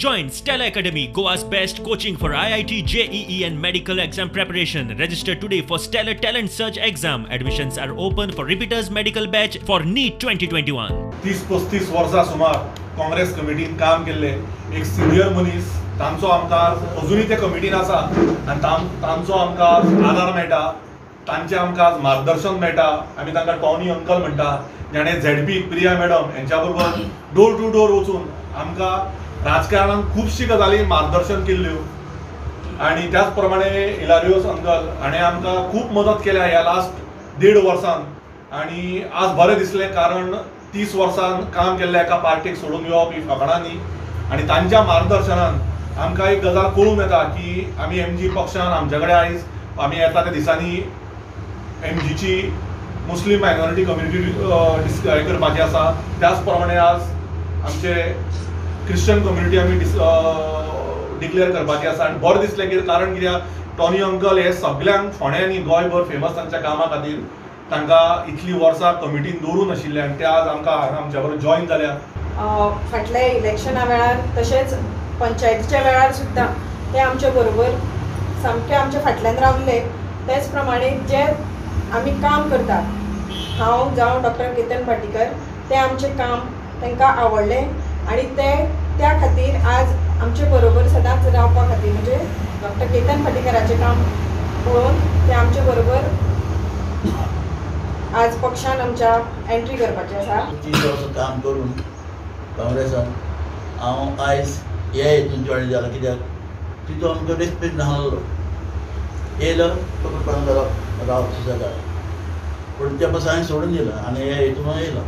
Join Stellar Academy, Goa's best coaching for IIT, JEE and medical exam preparation. Register today for Stellar Talent Search exam. Admissions are open for repeaters medical batch for NEET 2021. 30-35 वर्सां सुमार काँग्रेस कमिटीन काम केल्ले एक senior मनीस, तांचो आमकां अजुनूय ते कमिटीन आसा आनी तांचो आमकां आदार मेळटा, तांचें आमकां आज मार्गदर्शन मेळटा. आमी तांकां टॉनी अंकल म्हणटा, जाणें झेडपी प्रिया मॅडम हेंच्या बरोबर डोर टू डोर वचून आमकां राजकारणान खुबशी गजाली मार्गदर्शन केल्ल्यो. आनी त्याच प्रमाणे इलारियोस अंकल हाणें आमकां खूब मदत केल्या ह्या लास्ट 1.5 वर्सान. आनी आज बरें दिसलें, कारण 30 वर्सान काम केल्ल्या एका पार्टीक सोडून येवप ही फकाणां न्ही. आनी तांच्या मार्गदर्शनान आमकां एक गजाल कळून येता की आमी एमजी पक्षान आमच्या कडेन आयज आमी येता त्या दिसांनी एमजीची मुस्लीम मायनॉरिटी कम्युनिटी हें करपाची आसा. त्याच प्रमाणे आज आमचे क्रिश्चन कम्युनिटी आमी डिक्लेअर करपाची आसा. आनी बरें दिसलें की कारण कित्याक टॉनी अंकल हे सगल्यांक फोंड्या न्ही गोंयभर फेमस तांच्या कामा खातीर. तांकां इतलीं वर्सां कमिटीन दवरूं नाशिल्ले आनी ते आज आमकां हांगा आमच्या बरोबर जॉयन जाल्या. फाटल्या इलेक्शना वेळार तशेंच पंचायतीच्या वेळार सुद्दां ते आमच्या बरोबर सामके आमच्या फाटल्यान रावले. तेच प्रमाणे जे आमी काम करतात, हांव जावं डॉक्टर केतन भाटीकर, ते आमचें काम तांकां आवडलें आनी ते त्या खातीर आज आमचे बरोबर सदांच रावपा खातीर, म्हणजे डॉक्टर केतन भाटीकराचें काम पळोवन ते आमचे बरोबर आज पक्षान आमच्या एंट्री करपाची आसा. 30 वर्सां काम करून काँग्रेसान हांव आयज हे हितून जॉयन जाला, कित्याक तितून आमकां रेस्पेद नासलो. येयलो तो पण राव रावचो जाल्यार, पूण त्या पासून हांवें सोडून दिलां आनी हे हितून येयलो.